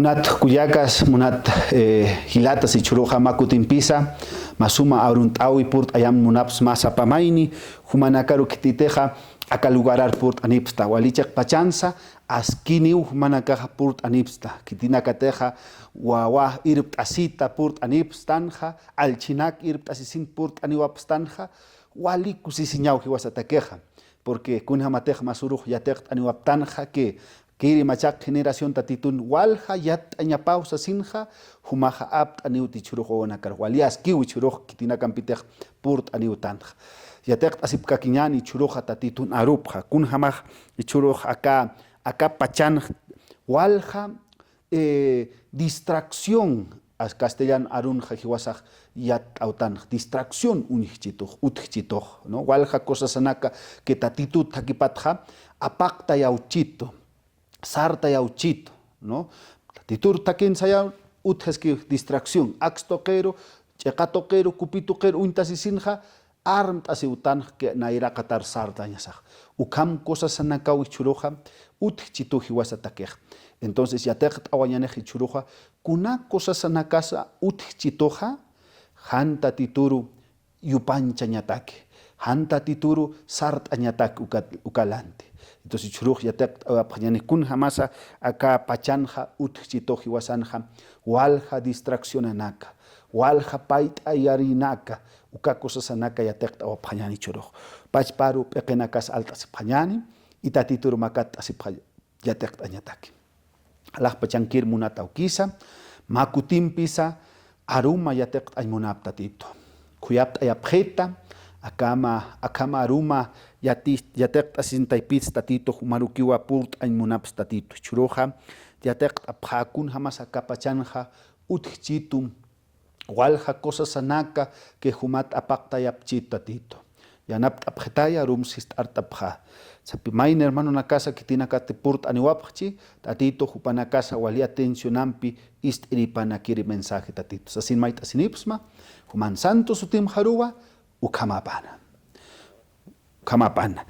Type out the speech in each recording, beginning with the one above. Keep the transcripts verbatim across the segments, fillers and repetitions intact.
Munat kullakas, munat, eh, jilatas, jichhüruxa mä kutimpisa mä suma arunt'äwi purt'ayam munapxsma sapa mayni, jumanakaru khititixa aka lugarar purt'anipxsta, wali chiqpachansa askiniw jumanakaxa purt'anipxsta, khitinakatixa wawa irpt'asita purt'anipxstanxa, allchhinak irpt'asisin purt'aniwapxstanxa, wali kusisiñaw jiwasatakixa, porque kunjamatix mä surux yatiqt'aniwapxtanxa que kiri machaq generación Tatitun walja yatt'añapaw sasinxa, jumaxa apt'aniwti jichhürux wawanakar, wali askiw jichhürux khitinakampitix purt'aniwtanxa. Yatiqt'asipkakiñäni jichhüruxa Tatitun arupxa, kunjamax jichhürux aka, aka pachanx walja, eh, distracción, as castellano arunxa jiwasax yatt'awtanx, distracción uñjchitux, utjchitux, ¿no? Walja cosasanaka que Tatitut thakipatxa apaqtayawchitu, sartayawchitu, ¿no? Tatitur thakin sayaw utjaski distracción, aks tuqiru, ch'iqa tuqiru, kupi tuqiru uñtasisinxa, armt'asiwtanx que nayraqatar sartañasax. Ukham cosasanakaw jichhüruxa utjchitu jiwasatakix. Entonces yatiqt'awañänix jichhüruxa kuna cosasanakasa utjchituxa, jan Tatituru yupanchañataki, jan Tatituru sart'añataki uka, uka lanti. Entonces jichhürux yatiqt'awapxañäni kunjamasa aka pachanxa utjchitu jiwasanxa, walja distraccionanaka, walja payt'ayarinaka, uka cosasanaka yatiqt'awapxañäni jichhürux. Pachparu p'iqinakas alt'asipxañäni, y Tatituru makatt'asipxa yatiqt'añataki. Alaxpachankir munat awkisa, mä kutimpisa aruma yatiqt'añ munapxta Tatitu. Khuyapt'ayapxita, akhama, akhama aruma yati, yatiqt'asisin taypitsa Tatitu, jumarukiwa purt'añ munapxta Tatitu. Jichhüruxa yatiqt'apxä kunjamasa aka pachanxa utjchitu, walja cosasanaka que jumat apaqtayapchitu Tatitu. Yanapt'apxitaya, arum sist'art'apxä. Sapi mayni hermanonakasa khitinakati purt'aniwapxchi, Tatitu jupanakasa wali atencionampi ist'iripanakiri mensaje Tatitu. Sasin mayt'asinipxsma, juman santo sutimxaruwa, ukhamapana. Ukhamapana.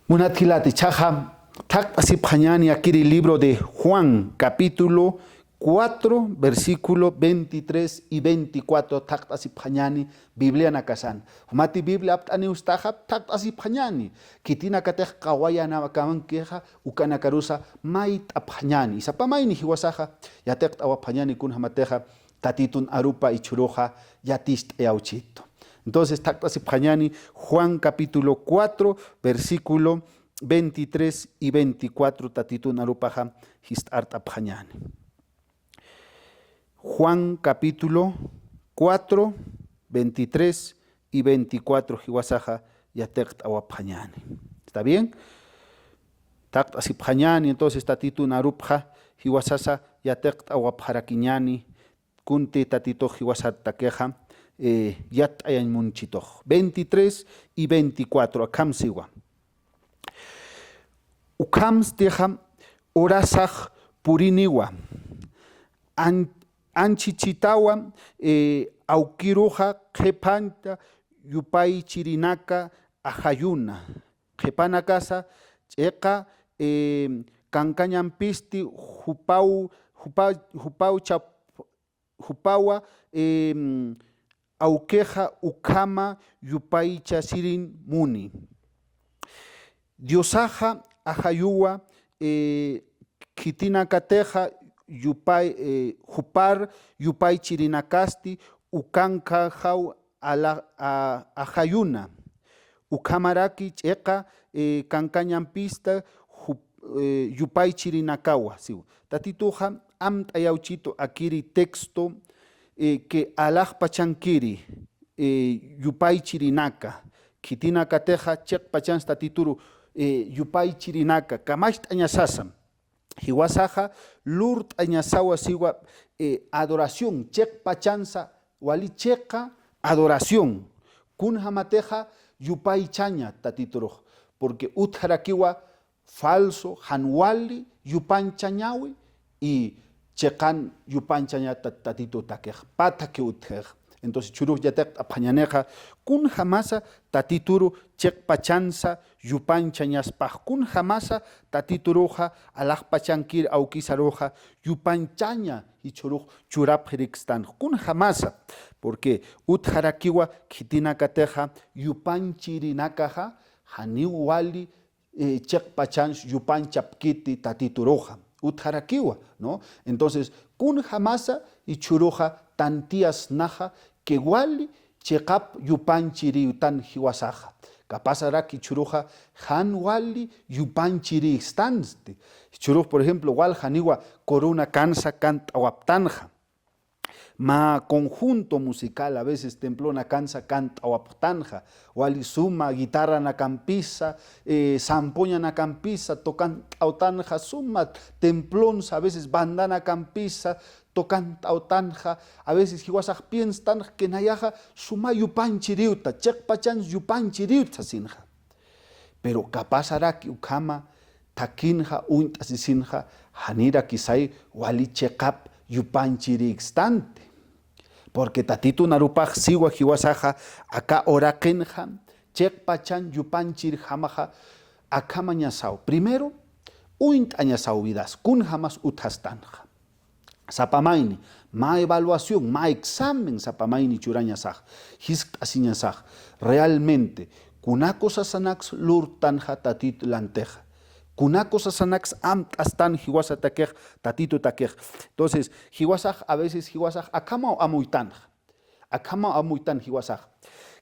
Munat jilata, jichhaxa thaqt'asipxañäni akiri libro de Juan, capítulo cuatro, versículo veintitrés y veinticuatro, thaqt'asipxañäni Biblianakasan. Jumati Biblia apt'aniw staxa, thaqt'asipxañäni. Khitinakatix qawayanakamkixa, ukanakarusa mayt'apxañäni. Sapa mayni jiwasaxa, yatiqt'awapxañäni kunjamatixa, Tatitun arupa jichhüruxa, yatist'ayawchitu. Entonces, thaqt'asipxañäni Juan capítulo cuatro, versículo veintitrés y veinticuatro, Tatitun arupaxa, jist'art'apxañäni. Juan capítulo cuatro, veintitrés y veinticuatro jiwasaxa yatiqt'awapxañäni. ¿Está bien? Thaqt'asipxañäni, entonces Tatitun arupxa jiwasasa yatiqt'awapxarakiñäni, kunti Tatitux jiwasatakixa, eh, yatt'ayañ munchitux. Veintitrés y veinticuatro, akham siwa. Ukhamstixa urasax puriniwa. An-, anchichitawa, eh, awkiruxa qhiphanta yupaychirinaka ajayuna. Qhipanakasa ch'iqa, eh, kankañampisti jupaw, jupa-, jupaw chap-, jupawa, em, awkixa ukhama yupaychasirin muni. Diosaxa ajayuwa, eh, khitinakatixa yupay, eh, jupar yupaychirinakasti ukankaxaw ala-, a-, ajayuna. Ukhamaraki ch'iqa, eh, kankañampista jup-, eh, yupaychirinakawa, siw. Tatituxa amt'ayawchitu akiri texto, eh, que alaxpachankiri, eh, yupaychirinaka. Khitinakatixa chiqpachansa Tatituru, eh, yupaychirinaka. Kamacht'añasasam. Jiwasaxa lurt'añasawa siwa, eh, adoración, chiqpachansa, wali chiqa adoración. Kunjamatixa yupaychaña Tatiturux, porque utjarakiwa falso, jan wali yupanchañawi, y chiqan yupanchaña ta-, Tatitutakix, pä thakhi utjix. Entonces, churux yatiqt'apxañänixa, kunjamasa Tatituru chiqpachansa yupanchañaspax, kunjamasa Tatituruxa alaxpachankir awkisaruxa yupanchaña jichhürux churapxirikstan, kunjamasa, porque utjarakiwa khitinakatixa yupanchirinakaxa janiw wali eh, chiqpachan yupanchapkiti Tatituruxa. Utjarakiwa, ¿no? Entonces, kunjamasa jichhüruxa tantiyasnaxa que wali chiqap yupanchirïtan jiwasaxa. Capazaraki jichhüruxa jan wali yupanchirïstansti. Jichhürux, por ejemplo, wal janiwa corunakansa kant'awaptanxa. Mä conjunto musical, a veces templonakansa kant'awapxtanxa, wali suma guitarranakampisa, eh, zampoñanakampisa tocant'awtanxa, suma templonsa, a veces bandanakampisa tocant'awtanxa, a veces jiwasax pienstanxa que nayaxa suma yupanchirïta, chiqpachan yupanchirïta sasinxa. Pero capazaraki ukhama thakinxa, uñt'asisinxa, janirakisay wali chiqap yupanchirïkstanti. Porque Tatitun arupax siwa jiwasaxa aka uraqinxa, chiqpachan yupanchirjamaxa akhamañasaw. Primero, uñt'añasaw vidas, kunjamas utjastanxa. Sapa mayni, mä evaluación, mä examen sapa mayni churañasax, jiskt'asiñasax, realmente, kuna cosasanaks lurtanxa Tatit lantixa, kuna cosasanaks amt'astan jiwasatakix, Tatitutakix. Entonces, jiwasax, a veces jiwasax akhamaw amuytanxa, akhamaw amuytan jiwasax,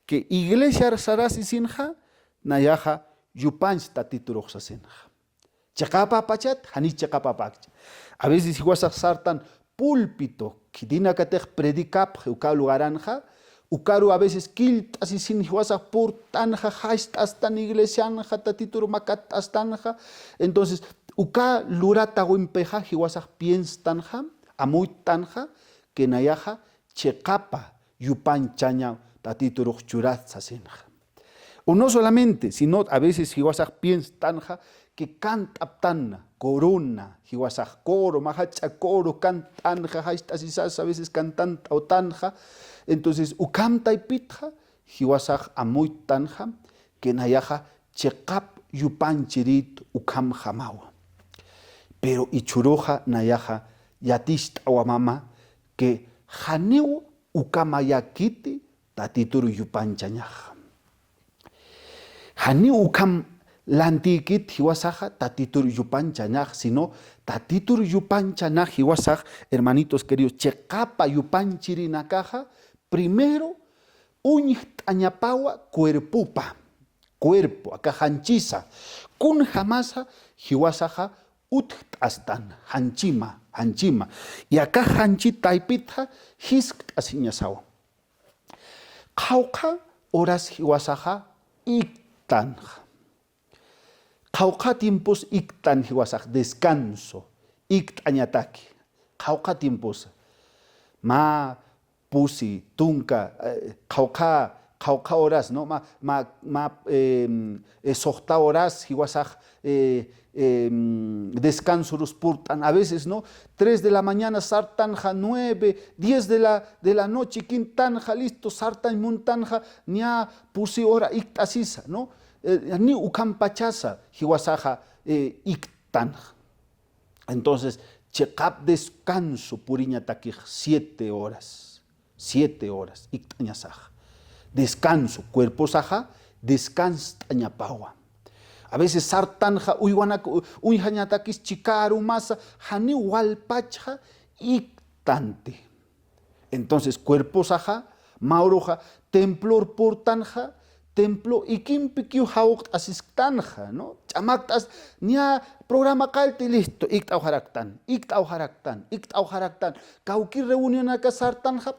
que iglesiar sarasisinxa, nayaxa yupanch Tatiturux sasinxa. Chiqapapachat, jani chiqapapakcha. A veces jiwasax sartan púlpito, khitinakatix predicapxi uka lugaranxa, ukaru a veces killt'asisin jiwasax purt'anxa, jacht'astan iglesianxa, Tatitur makatt'astanxa. Entonces, uka luratawimpixa jiwasax pienstanxa, amuyttanxa, que nayaxa chiqapa yupanchaña Tatiturux churat sasinxa. O no solamente, sino a veces jiwasax pienstanxa que cant'aptanna, corona, jiwasax coro, mä jach'a coro cant'anxa, jacht'asisas a veces cantant'awtanxa. Entonces, ukham taypitxa, jiwasax amuyttanxa, que nayaxa chiqap yupanchirït ukhamjamawa. Pero jichhüruxa nayaxa yaticht'awamama que janiw ukhamayakiti Tatitur yupanchañax. Janiw ukham lantïkit jiwasaxa Tatitur yupanchañax, sino Tatitur yupanchañax jiwasax, hermanitos queridos, chiqapa yupanchirinakaxa, primero, uñjt'añapawa cuerpopa, cuerpo, aka janchisa, kunjamasa jiwasaxa utjt'astan, janchima, janchima. Y aka janchi taypitxa jiskt'asiñasawa. Qhawqha horas jiwasaxa ikttanxa. Qhawqha tiempos ikttan jiwasax descanso, ikt'añataki. Qhawqha tiemposa. Mä pusi, tunka, eh, qhawqha, qhawqha horas, ¿no? Mä, mä, mä, em, eh, suxta horas jiwasax, eh, em, descansorus purt'an. A veces, ¿no? Tres de la mañana sartanxa, nueve, diez de la, de la noche kintanxa, listo, sartañ muntanxa, niya pusi hora ikt'asisa, ¿no? Eh, janiw ukhampachasa jiwasaxa, eh, ikttanxa. Entonces, chiqap descanso puriñatakix siete horas, siete horas ikt'añasaxa. Descanso, cuerposaxa descanst'añapawa. A veces sartanxa uywanak, u-, uñjañatakis chika arumasa, janiw walpachxa iktanti. Entonces, cuerposaxa, mä uruxa, templor purtanxa, templo ikimpikiw jawqt'asisktanxa, ¿no? Ch'amakt'as, niya programa qallti, listo, ikt'awjaraktan, ikt'awjaraktan, ikt'awjaraktan. Kawkir reunionaka sartanxa,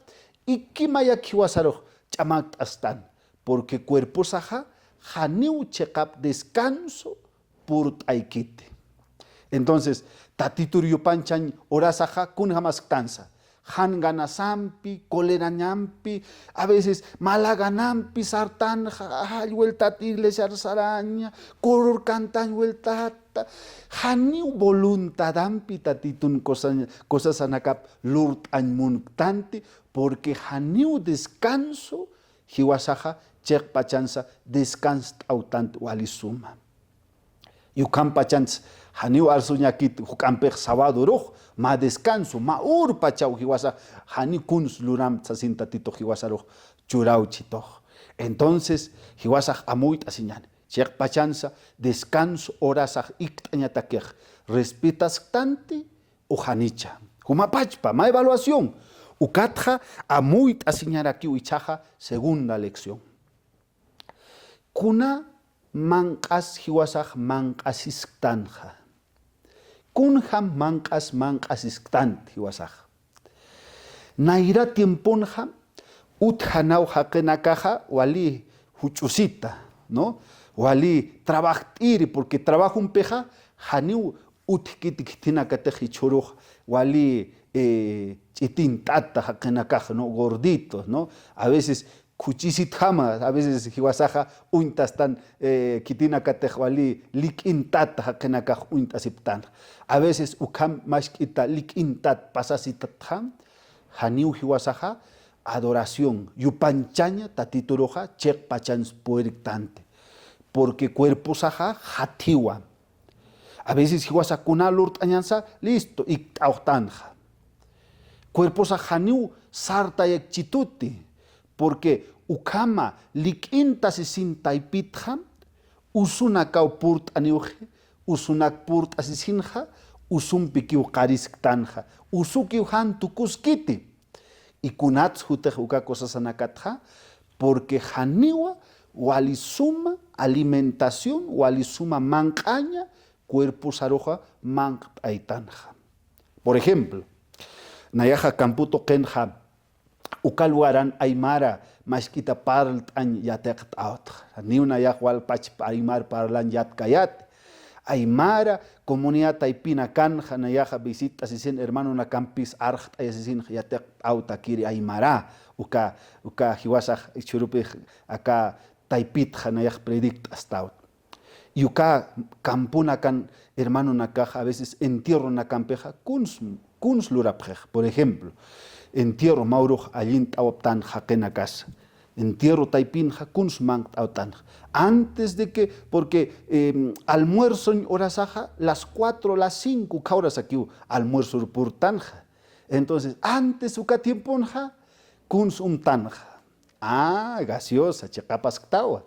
ikimayak jiwasarux ch'amakt'astan. Porque cuerposaxa, janiw chiqap descanso purt'aykiti. Entonces, Tatitur yupanchañ horasaxa kunjamasktansa. Janganasampi, colerañampi, a veces malaganampi sartanxa, jall vueltat iglesiar saraña, coror cantañ vueltata, Janiw voluntadampi Tatitun cosa, cosasanakap lurt'añ munktanti, porque janiw descanso jiwasaxa chiqpachansa descanst'awtanti wali suma. Y ukhampachans janiw arsuñakit juk'ampix sabadorux mä descanso, mä urpachaw jiwasax jani kuns luramta sasin Tatitux jiwasarux churawchitux. Entonces, jiwasax amuyt'asiñäni. Chiqpachansa descanso horasax ikt'añatakix respetasktanti o janicha. Jumapachpa, mä evaluación. Ukatxa amuyt'asiñarakiw ichhaxa segunda lección. Kuna manq'as jiwasax manq'asisktanxa. Kunjam manq'as manq'asisktanti jiwasax. Nayra tiemponxa utjanaw jaqinakaxa wali juch'usita, ¿no? Wali trabajt'iri, porque trabajumpixa janiw utjkiti khitinakatix jichhürux wali, eh, ch'itint'ata jaqinakax, ¿no? Gorditos, ¿no? A veces khuchisitjama, a veces jiwasaxa uñtastan, eh, khitinakatix wali lik'intat jaqinakax uñt'asiptan. A veces ukham mask'ita lik'intat pasasitatjam, janiw jiwasaxa adoración, yupanchaña Tatituruxa chiqpachans purirktanti. Porque cuerposaxa jathiwa. A veces jiwasa kuna lurt'añansa, listo, ikt'awxtanxa. Cuerposa janiw sartayakchituti, porque ukhama lik'inta sisin taypitxa, usunakaw purt'aniwxi, usunak purt'asisinxa, usumpikiw qarisktanxa, usukiw jan tukuskiti. Y kunats jutix uka cosasanakatxa, porque janiwa wali suma alimentación, wali suma manq'aña cuerposaruxa manq't'aytanxa. Por ejemplo, nayaxa campo tuqinxa, uka lugaran aymara mask'ita parlt'añ yatiqt'awtxa. Niw nayax walpach aymar parlañ yatkayat. Aymara comunidad taypinakanxa nayaxa visit'asisin hermanonakampis arxt'ayasisin yatiqt'awtakiri aymara. Uka, uka jiwasax jichhürupix aka taypitxa nayax predikt'astawt. Y uka camponakan hermanonakax a veces entierronakampixa kuns, kuns lurapxix. Por ejemplo, entierro mä urux allint'awaptan jaqinakas. Entierro taypinxa kuns manqt'awtanxa. Antes de que, porque, em, almuerzoñ horasaxa las cuatro, las cinco, uka horasakiw almuerzor purtanxa. Entonces, antes uka tiemponxa kuns umtanxa. Ah, gaseosa, chiqapasktawa.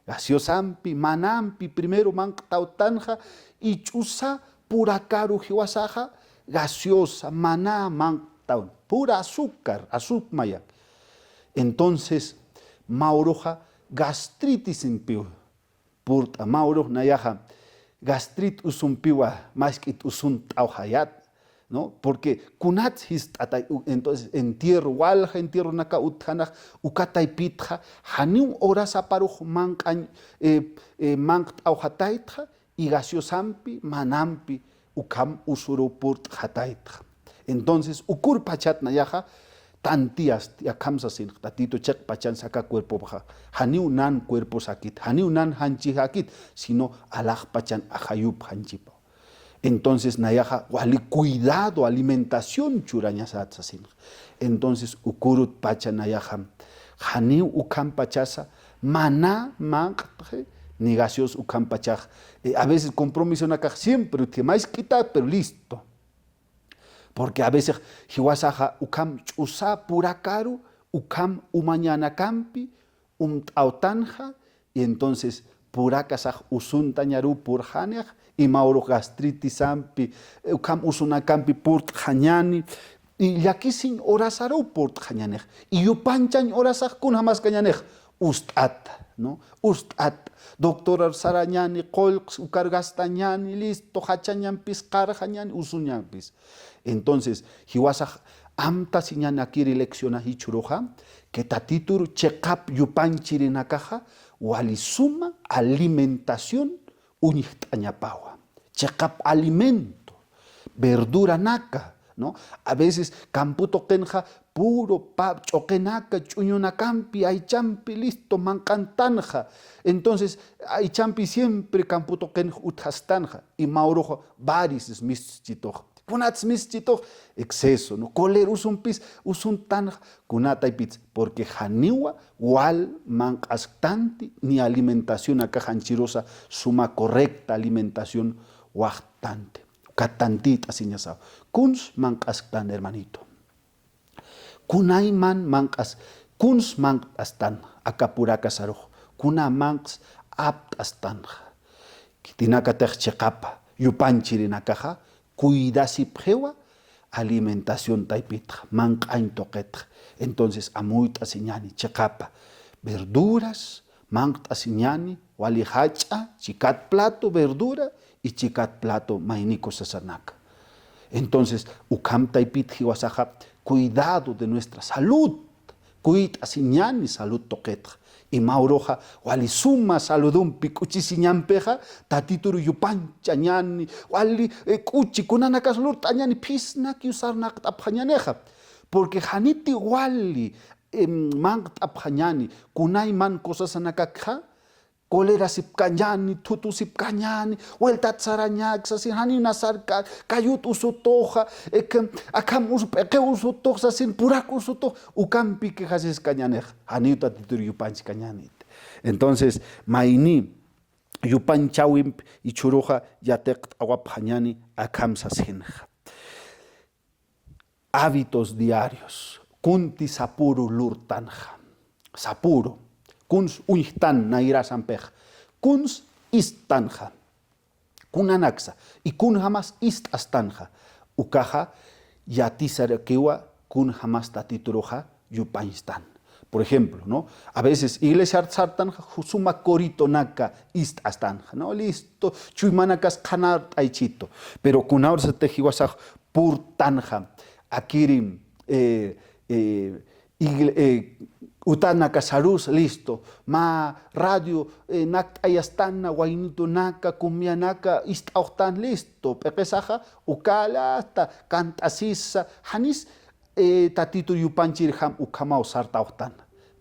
Gaseosampi, manampi, primero manqtawtanxa, y ch'usa purakaru jiwasaxa, gaseosa, maná manqtawan, pura azúcar, azúcar mayak. Entonces, mä uruxa gastritis impiw purt'a, mä urux nayaxa gastrit usumpiwa, mask'it usunt'awxayat. ¿No? Porque kunats jist'atay, u-, entonces, entierro, walja entierronaka utjanax, uka taypitxa, janiw horasaparux manq'añ, eh, eh, manqt'awxataytxa, y gaseosampi, manampi, ukham usuru purt'xataytxa. Entonces, ukurpachat nayaxa, tantiyasti, akham sasinx, Tatitu chiqpachansa aka cuerpopaxa, janiw nan cuerposakit, janiw nan janchijakit, sino alaxpachan ajayupxanchipa. Entonces, nayaxa wali cuidado, alimentación churañasat sasinxa. Entonces, ukurutpacha nayaxa, janiw ukhampachasa, maná manq'txi, ni gaseosa ukhampachax, eh, a veces compromisonakax siempre utji, mask'itat, pero listo. Porque a veces jiwasaxa ukham ch'usa purakaru, ukham umañanakampi, umt'awtanxa, y entonces purakasax usuntañaru purxanix, y mä urux gastritisampi, ukham usunakampi purt'xañani, y llakisiñ horasaru purt'xañanix, y yupanchañ horasax kunjamaskañanix, ust'ata, ¿no? Ust'ata, doctorar sarañani, qullqs ukar gastañani, listo, jachañampis, qarxañani, usuñampis. Entonces, jiwasax amtasiñanakiri lecciona jichhüruxa, que Tatituru chiqap yupanchirinakaxa, wali suma alimentación uñjt'añapawa. Chiqap alimento, verduranaka, ¿no? A veces campo tuqinxa puro pa ch'uqinaka, ch'uñunakampi, aychampi listo manq'antanxa. Entonces aychampi siempre campo tuqinxa utjastanxa. Y mä uruxa varices mischtitux. Kunats mischtitux, exceso, ¿no? Cólera usumpis usuntanxa, kuna taypits, porque janiwa wal manq'asktanti, ni alimentación aka janchirusa suma correcta alimentación waxtanti. Ukat tantit'asiñasaw. Kuns manq'asktan, hermanito. Kunayman manq'as, kuns manq'astan, aka puraka sarux, kuna manq'as apt'astanxa. Khitinakatix chiqapa yupanchirinakaxa cuidasipxiwa alimentación taypitxa, manq'añ tuqitxa. Entonces amuyt'asiñäni chiqapa verduras, manq't'asiñäni wali jach'a, chikat plato verdura y chikat plato mayniku sasanaka. Entonces ukham taypit jiwasaxa cuidado de nuestra salud, kuyt'asiñäni salud tuqitxa. Y mä uruxa wali suma saludumpi k'uchisiñampixa, Tatituru yupanchañäni, wali, eh, k'uchi kunanakas lurt'añäni, phisnaki sarnaqt'apxañänixa. Porque janiti wali, em, manq't'apxañäni, kunayman cosasanakakxa, colerasipkañäni, thutusipkañäni, vueltat sarañak sasin, janiw na sarka, kayut usutuxa, ek, akham us, p'iqi usutux sasin, purak usutux, ukampi quejasiskañänix, janiw Tatitur yupanchkañänit. Entonces mayni yupanchäwimp jichhüruxa yatiqt'awapxañäni akham sasinxa. Hábitos diarios. Kunti sapüru lurtanxa. Sapüru. Kuns uñjtan nayrasampixa. Kuns ist'tanxa. Kunanaksa. Y kunjamas ist'astanxa. Ukaxa yatisarakiwa kunjamas Tatituruxa yupañstan. Por ejemplo, ¿no? A veces iglesiar sartanxa suma coritonaka ist'astanxa, ¿no? Listo, chuymanakas qhanart'aychitu. Pero kunawrsatix jiwasax purtanxa, akiri, eh, eh, igle, eh, utanakasarus, listo, mä radio, eh, nakt'ayastana, waynitunaka, cumbianaka ist'awxtan, listo, p'iqisaxa, ukalata kant'asisa, janis, eh, Tatitur yupanchirjam ukhamaw sartawxtan.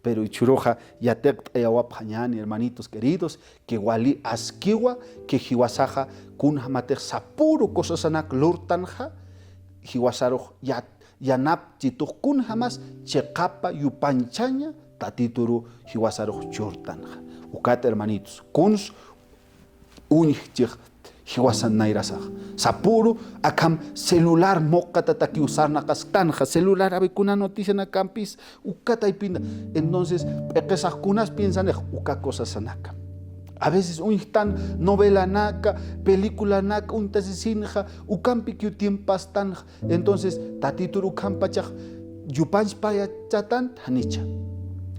Pero jichhüruxa yatiqt'ayawapxañäni, hermanitos queridos, que wali askiwa, que jiwasaxa kunjamatix sapüru cosasanak lurtanxa, jiwasarux yat, yanaptitux kunjamas chiqapa yupanchaña Tatituru jiwasarux churtanxa. Ukat, hermanitos, kuns uñjchix jiwasan nayrasax. Sapüru akham celular muqatatakiw sarnaqasktanxa, celular a ver kuna noticianakampis uka taypina. Entonces p'iqisax kunas piensanix uka cosasanaka. A veces uñjtan novelanaka, películanaka uñtasisinxa, ukampikiw tiempostanxa. Entonces Tatitur ukhampachax yupanchpayachatan janicha.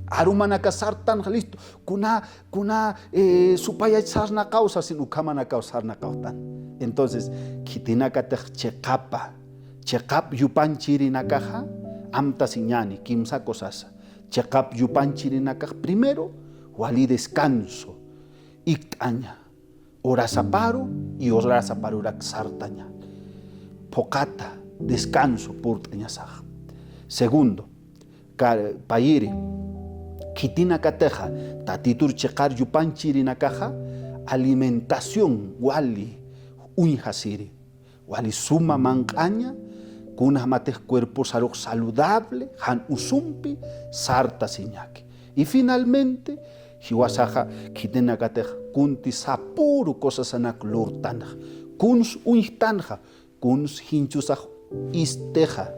Arumanaka sartanxa, listo. Kuna, kuna, eh, supayach sarnaqaw sasin ukhamanakaw sarnaqawtan. Entonces khitinakatix chiqapa, chiqap yupanchirinakaxa amtasiñäni kimsa cosasa. Chiqap yupanchirinakax primero wali descanso, ikt'aña, horasaparu y horasaparurak sartaña. Phuqata, descanso purt'añasax. Segundo, ka, payiri, khitinakatixa Tatitur chiqar yupanchirinakaxa alimentación wali uñjasiri. Wali suma manq'aña, kunjamatix cuerposarux saludable, jan usumpi sartasiñaki. Y finalmente, jiwasaxa khitinakatix kunti sapüru cosasanak lurtanxa, kuns uñjtanxa, kuns jinchusax istixa,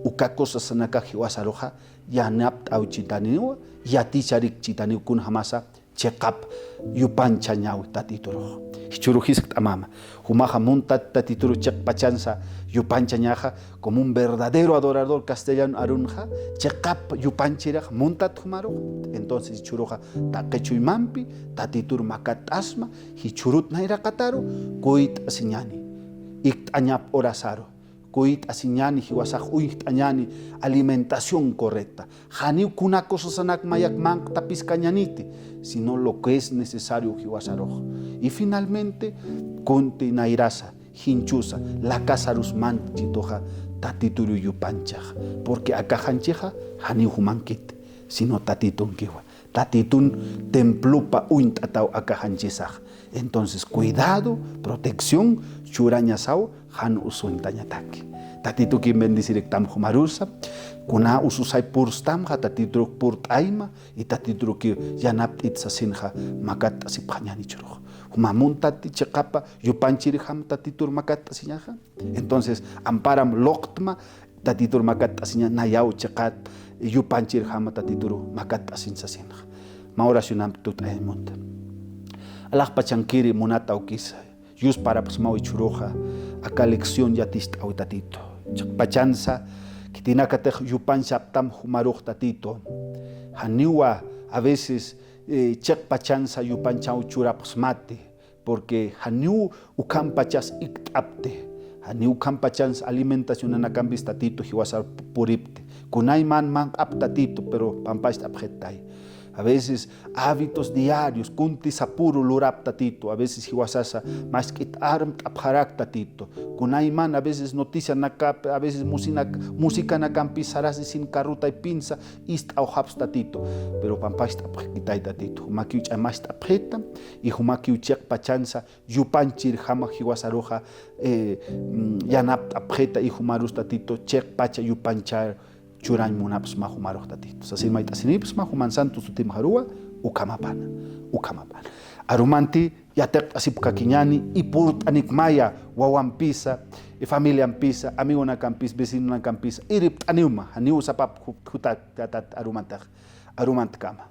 uka cosasanakax jiwasaruxa yanapt'awchitaniwa, yaticharikchitaniwa kunjamasa chiqap yupanchañawi Tatiturux. Jichhüru jiskt'amama. Jumaxa muntat Tatituru chiqpachansa yupanchañaxa, como un verdadero adorador castellano arunxa, chiqap yupanchirix muntat jumarux. Entonces jichhüruxa taqi chuymampi Tatitur makatt'asma, jichhürut nayraqataru kuyt'asiñäni, ikt'añap horasaru. Kuyt'asiñäni, jiwasax uñjt'añäni alimentación correcta. Janiw kuna cosasanak mayak manq'tapiskañäniti, sino lo que es necesario jiwasarux. Y finalmente, kunti nayrasa, jinchusa, lakasarus manchituxa Tatituru yupanchax, porque akaxanchixa janiw jumankit, sino Tatitunkiwa. Tatitun templopa uñt'ataw akaxanchisax. Entonces, cuidado, protección churañasaw, jan usuñtañataki. Tatituki bendeciriktam jumarusa, kuna ususay purstamxa Tatituruk purt'ayma, y Tatituruki yanapt'it sasinxa makatt'asipxañäni churux. Juma muntati chiqapa yupanchirjam Tatitur makatt'asiñaxa. Entonces, amparam luqtma Tatitur makatt'asiña, nayaw chiqat yupanchirjama Tatituru makatt'asin sasinxa. Mä oracionamp tut'ayañ munta. Alaxpachankiri munat awkisa, yusparapxsmaw jichhüruxa, aka lección yaticht'awi Tatitu. Chiqpachansa, khitinakatix yupanchaptam jumarux Tatitu. Janiwa a veces, eh, chiqpachansa yupanchaw churapxsmati, porque janiw ukhampachas ikt'apti, janiw ukhampachansa alimentacionanakampis Tatitu jiwasar puripti. Kunayman manq'ap Tatitu, pero pampacht'apxitay. A veces hábitos diarios, kuntisa puru lurap Tatitu, a veces jiwasasa mask'it armt'apxarak Tatitu. Kunayman a veces noticianakap, a veces musinak-, musicanakampis sarasisin carrotaypinsa ist'awxaps Tatitu. Pero pampacht'apxitay Tatitu, jumakiw ch'amacht'apxita, y jumakiw chiqpachansa yupanchirjama jiwasaruxa, eh, mm, yanapt'apxita, y jumarus Tatitu chiqpacha yupanchar churañ munapxsma jumarux Tatitu. Sasin mayt'asinipxsma juman santo sutimxaruwa, ukhamapana, ukhamapana. Arumanti yatiqt'asipkakiñäni, y purt'anikmaya wawampisa, y familiampisa, amigonakampis, vecinonakampisa, irpt'aniwma, janiw sapap ju-, jutat, tatat arumantax, arumantkama.